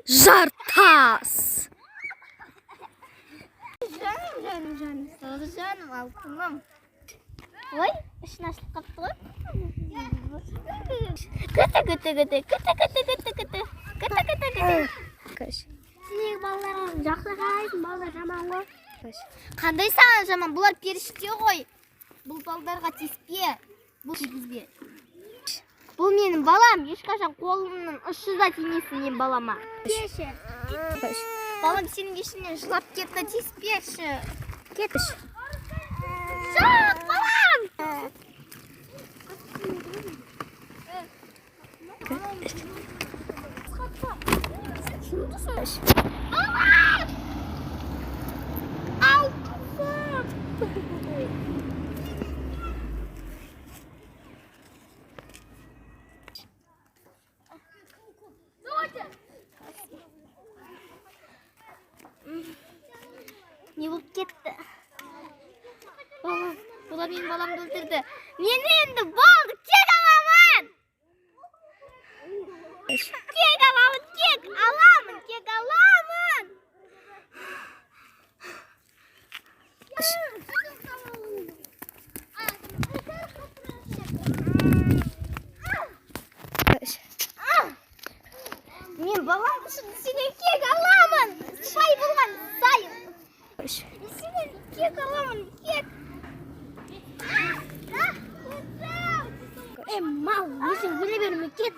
Жартас. Жаным, жаным, жаным, сұлу жаным, алтыным. Ой, ішін ашылып қапты ғой. Күті, күті, күті, күті, күті, күті, күті, күті, күті, күті. Сенегі балаларға жақсы қарайсың, балалар жаман ғой. Қандай саған жаман? Бұлар періште ғой. Бұл балдарға тиіспе. Бұл тигізбе. Бұл менің балам, ешқашан қолымның ұшы да тимесін менің балама. Кеші. Балам сенің кешінен жылап кетті, тиіспеші. Кетіш. Жоқ, балам! Балам! Ау! Не болып кетті? Балам, бұлар менің баламды өлтірді. Мен енді болды, кек аламын! Кек аламын, кек аламын, кек аламын! Мен балам үшін сенен кек аламын! Шай болған сайын! Сенен кек аламын, кек! Е, мал, өзің өле берме, кет!